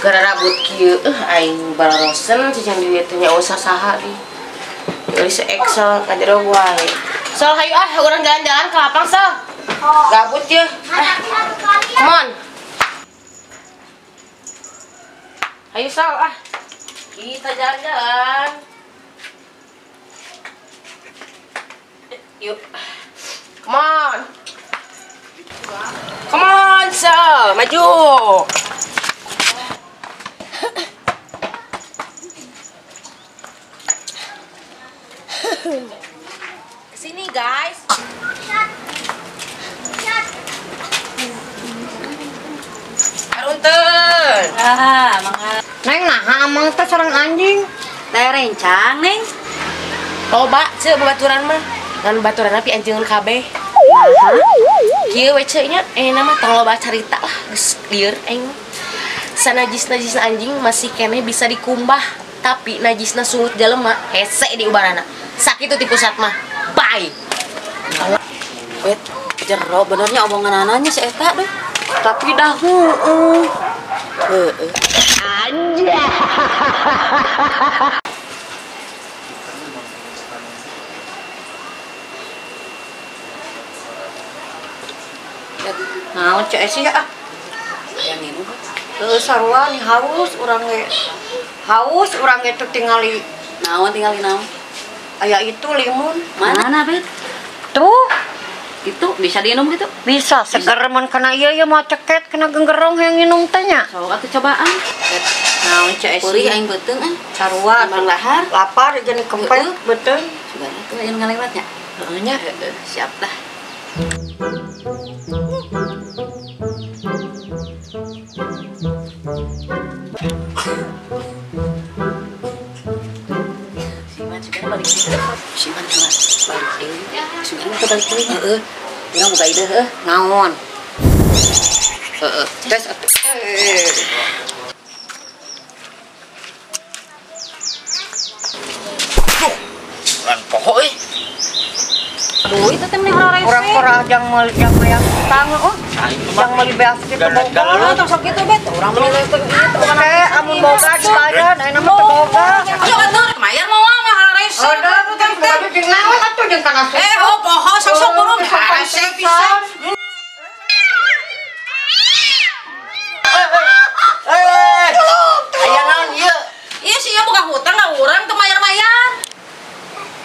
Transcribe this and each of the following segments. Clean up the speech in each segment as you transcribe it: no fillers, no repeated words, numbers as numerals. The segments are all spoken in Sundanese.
Kararabut kieu aing bararosen cicing di dieu teh nya usah saha di. Geus Excel ngajero wae. Sol hayu ah urang jalan-jalan ke lapang Sol. Gabut ye. Come on. Ayo Sol ah. Kita jalan-jalan. Yuk. Come on. Come on Sol, maju. Kesini guys. Arunten. Ah, mangga. Neng naha amang teh sareng anjing. Teh rencang, Neng. Loba ceu babaturan mah. Ngan baturan api anjeungeun kabeh. Naha? Kieu we ceu nya, mah tong loba carita lah, geus lieur aing mah. Sanajis-najisna anjing masih keneh bisa dikumbah, tapi najisna sungut jelema hese di ubarana. Sakitu ti pusat mah. Bye. Bet, jero benernya omongan ananya si eta duh. Tapi dah heueuh. Heeh. Anjay. Naon cek sih ah. Yang minum. Heueuh sarua nih haus urang ge. Haus urang ge teu tingali. Naon tingali naon? Aya itu limun. Mana, Bet? Tuh. Itu bisa diinum gitu? Bisa, seger mun kana ieu ya mau ceket kena genggerong yang nginum teh nya. Sok atuh cobaan. Naon cek sih? Perih aing beuteung ah. Sarua emang lahar. Lapar jeung kempet beuteung. Sugan atuh aya nu ngalewat nya. Heeh nya. Heeh, siap dah. Siman sugan balik deui. Siman balik deui. Sugan teh balik deui. Heeh. Urang boga ide heuh. Naon? Heeh. Tes atuh. Lan poho euy. Duit teh meni hararese. Urang korah jang meuli jang hayang tang oh. Jang meuli beas kitu boga. Tong sok kitu bet. Urang meuli teh ieu teh Oke, amun boga dibayar, ayeuna mah teu boga. Ayo atuh mayar moal mah hararese. Aduh, teh boga jeung naon atuh jeung kana Eh, oh poho sok-sok burung hararese pisan. Eh, aya naon ieu? Ieu sih ieu boga hutang ka urang teu mayar-mayar.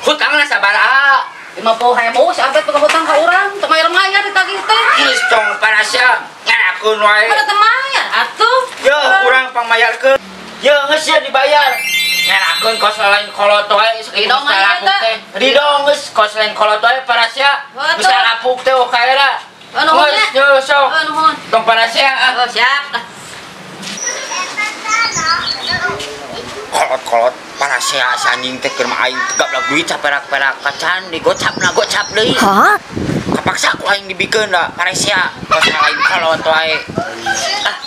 Hutangna sabaraha? 50.000 si Abet boga hutang ka urang teu mayar-mayar ditagih teh. Geus tong parasya ngarakeun wae. Mana teu mayar atuh. Yeuh, urang pangmayarkeun. Yeuh, geus ye dibayar. Ngarakeun kos lain kolot wae Ridho lapuk teh. Ridho geus kos lain kolot wae parasya. Geus lapuk teh okaera. Nuhun Geus, yeuh sok. Nuhun. Tong parasya ah. Oh, siap. Kolot-kolot parasea si anjing teh keur mah aing tegap lah duit saperak-perak kacan digocapna gocap deui. Hah? Kapaksa ku aing dibikeun da parasea kos lain kolot wae. Ah.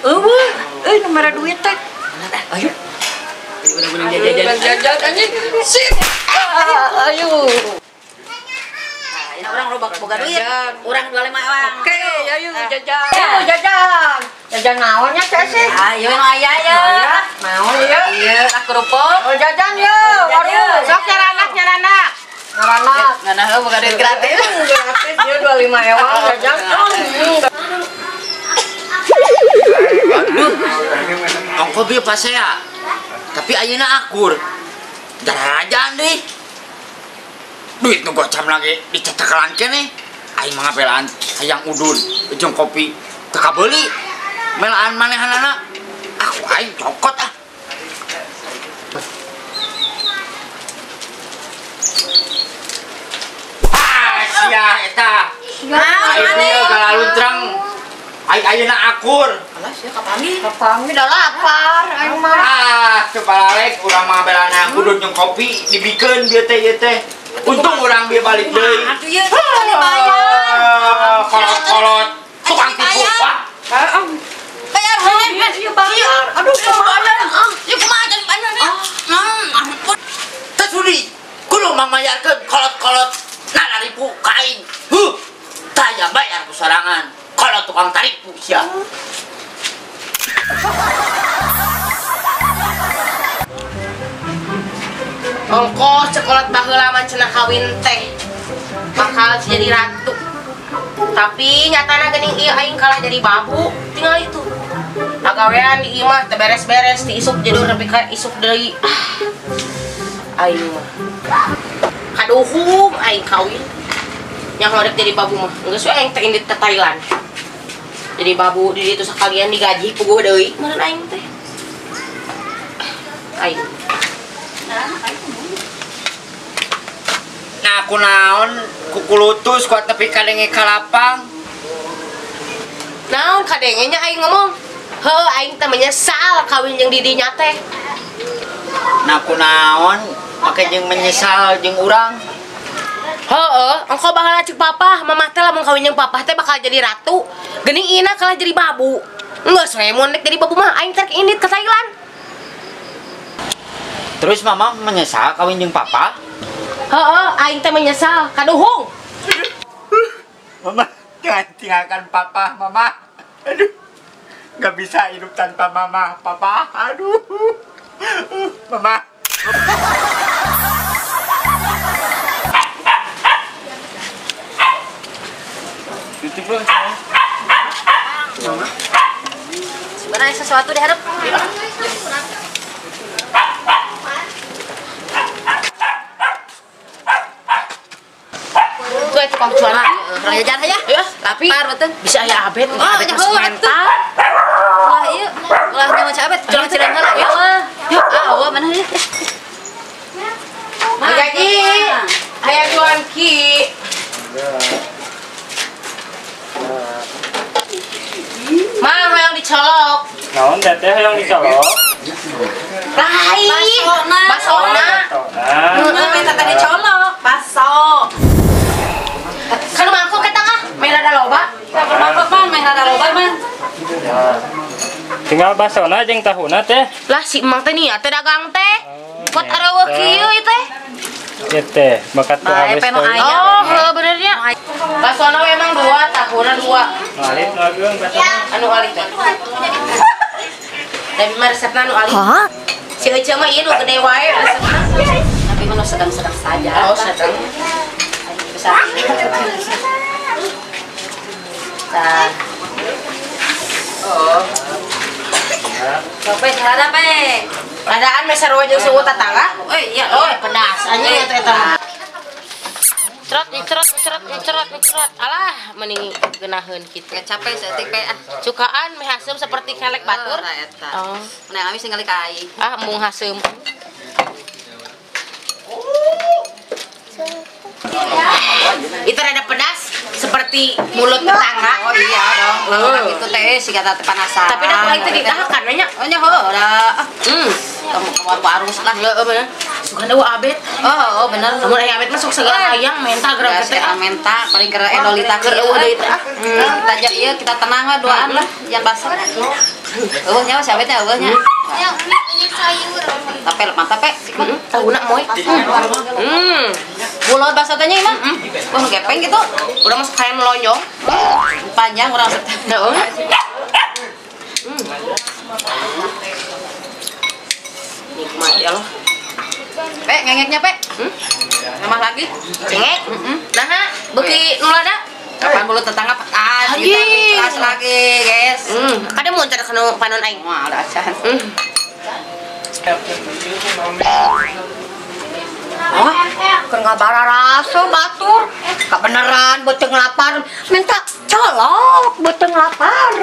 Eueuh, euy nu mere duit teh. Ayo. Jadi urang menang jajan. Jajan anjing. Sip. Ayo. Nah, urang loba boga duit. Urang 25 ewang. Oke, ayo jajan. Ayo jajan. Jajan naon nya cek sih? Ayo nu aya ya. Naon ieu? Ieu lah kerupuk. Oh jajan ye, waduh. Sok nyaranak nyaranak. Nyaranak. Nganah heuh boga duit gratis. Gratis ieu 25 ewang jajan. Aduh. Ongko bieu pasea. Tapi ayeuna akur. Darajaan deui. Duit nu gocap lagi dicetekalan keneh. Aing mah ngabelaan hayang udun jeung kopi teu kabeuli. Melaan manehanana. Aku aing cokot ah. Ah, sia eta. Aing ieu galaluntrang. Aing ayeuna akur. Alah sia kapanggih. Kapanggih da lapar aing mah. Ah, teu balalek urang mah ngabelaan hayang udun jeung kopi dibikeun bieu teh ieu teh. Untung urang bieu balik deui. Atuh ieu dibayar. Kolot-kolot tukang tipu. Wah. Heeh. Bayar heula. Ieu bayar. Aduh kumaha? Ieu kumaha jadi bayar ya? Ampun. Teu sudi. Kudu mangmayarkeun kolot-kolot nalaripu ka aing. Huh. Taya bayar ku sorangan. Kolot tukang taripu sia. Ongkos cekolat baheula mah cenah kawin teh bakal jadi ratu. Tapi nyatana geuning ieu aing kalah jadi babu, tinggal itu. Pagawean di imah teu beres-beres, ti isuk jedur nepi ka isuk deui. Aing mah kaduhung aing kawin. Yang rek jadi babu mah geus we aing teh indit ke Thailand. Jadi babu di ditu sakalian digaji puguh deui meureun aing teh. Aing. Nah, aku naon kukulutus kuat nepi kadenge ka lapang. Naon kadenge nya aing ngomong. Heuh aing teh menyesal kawin jeung didinya teh. Nah, aku naon make jeung menyesal jeung urang. Heueuh, engko baheula ceuk papah, mamah teh lamun kawin jeung papah teh bakal jadi ratu. Geuning ina kalah jadi babu. Geus we mun rek jadi babu mah aing teh indit ka Thailand. Terus mama menyesal kawin jeung papa? Heeh, aing teh menyesal, kaduhung. Mama, jangan tinggalkan papa, mama. Aduh. Gak bisa hidup tanpa mama, papa. Aduh. Mama. Tutup loh. Mama. Sebenarnya sesuatu diharap. Tuh itu tukang cuan. Kurang jajan aja. Ya, tapi bisa ya abet, abet masuk mental. Ulah ieu, ulah nyawa si abet. Jangan cereng heula ya. Yuk, ah, mana ya. Gaji. Aya juan ki. Mang hayang dicolok. Naon teteh hayang dicolok? Lain. Basona. Heeh, minta tadi dicolok, baso. Kan mangkok eta ah, meh rada loba. Sabar mangkok man, meh rada loba man. Tinggal basona jeung tahuna teh. Lah si emang teh nih teh dagang teh. Kot areueuh kieu ieu teh. Ieu teh bakat ku awes. Oh, heuh benernya. Basona we emang dua, tahuna dua. Nu alit nu ageung basona. Anu alit. Tapi mah resepna nu alit. Si Ece mah ieu nu gede wae resepna. Tapi mah nu sedang-sedang saja. Oh, sedang. Besar. Tah. Oh. Pe, rada pe. Radaan meh sarua jeung sungut tetangga. Eh, iya. Oh, pedas anjing eta eta. Cerot, cerot, cerot, cerot, cerot. Alah, mending geunaheun kitu. Capek saeutik pe ah. Cukaan meh haseum seperti kelek batur. Oh, nah amis ningali ka aing. Ah, embung haseum. Itu rada pedas seperti mulut tetangga. Oh iya dong. Orang itu teh si kata teh panasan. Tapi dah kalau itu ditahakan nya. Oh nya heuh da. Kamu keluar arus lah. Heeh bener. Suka deui abet. Oh, oh bener. Lamun aya abet mah sok segala hayang menta geura teh. Menta paling keur endolita keur eueuh deui teh. Kita aja ieu kita tenang lah duaan lah jangan basah. Eueuh nya si abetnya eueuh nya. Tape mantap pe. Tahuna moy. Bulat basah teh nya mah. Wah gepeng gitu. Udah masuk kayak melonjong. Panjang urang. Heeh. Nikmat ya loh. Pe, ngengeknya pe. Nambah lagi. Cengek. Nah, beuki nu lada. Kapan mulut tetangga petas, kita keras lagi, guys. Kada mun cara kanu panon aing. Wah, udah acan. Oh, keur ngabararaso batur. Kabeneran beuteung lapar, minta colok beuteung lapar.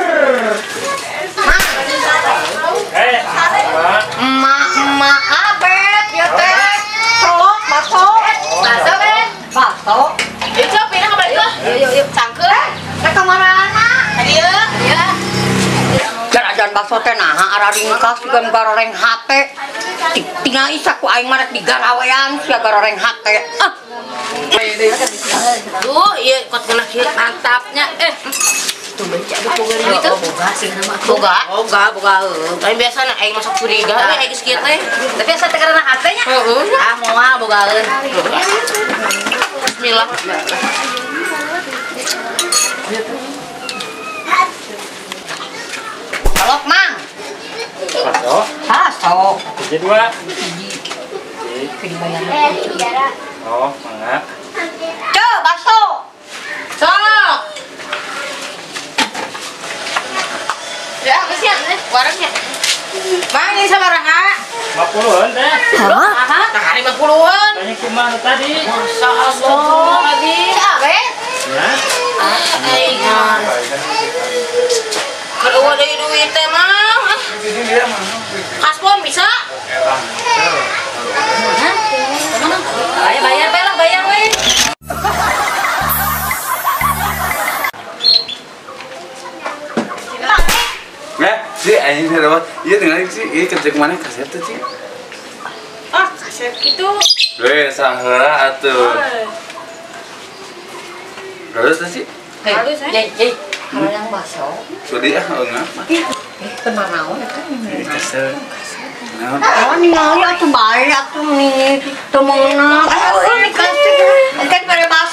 Emak abet ya teh. Colok baso. Baso be. Baso. Yuk cok, pindah ke balik lah. Yuk, yuk, yuk. Cangkeul. Teh kamarana? Dieu. Dieu. Jarajan baso teh naha ara ringkas juga garoreng hate. Tinggal isa ku aing mah rek digarawean sia garoreng hate. Ah. Duh, ieu kot ngeunah kieu mantapnya. Tumben cak boga itu. Boga sih nama. Boga? Boga, boga heuh. Lain biasa na aing masuk curiga we aing geus kieu teh. Tapi asa teh karena hate nya. Heeh. Ah moal bogaeun. Bismillah. Colok mang. Baso. Baso. Hiji dua. Hiji. Tapi dibayar. Oh, mangga. Ceu, bakso. Sok. Ya, geus nya, warungnya. Mang ini sabaraha? 50-an teh. Hah? Nah, 50-an. Tanya kumaha tadi? Masa Allah. Tadi. Cabe? Ya. Aing. Kalau ada duit teh mah. Kasbon bisa? Hah? Bayar bayar lah, bayar we. Si anjing saya iya tinggal sih, iya kerja kemana kaset tuh sih? Ah kaset gitu? Weh saheula atuh. Halus tuh sih? Halus eh? Jai, kalau yang bakso? Sudi ah, enggak. Tenang naon eta? Kaset. Oh ningali atuh bae atuh nih teu meunang. Oh ini kaset. Engke bare bakso.